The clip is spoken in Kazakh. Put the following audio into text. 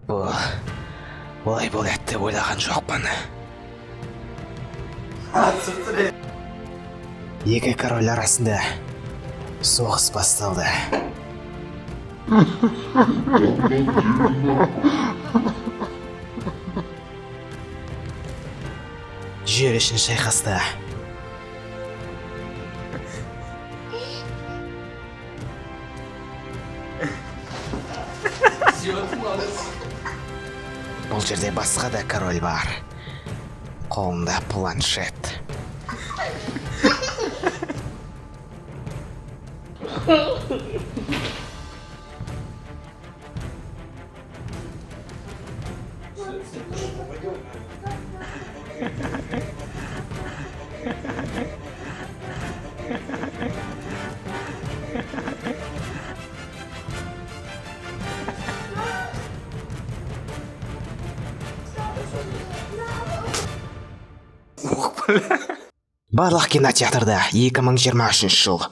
Бұл олай болады деп ойлаған жоқпын. Екі король арасында соғыс басталды. Жер үшін шайқасты. Бұл жерде басқа да король бар. Қолында планшет. Барлық кинотеатрда 2023 жыл.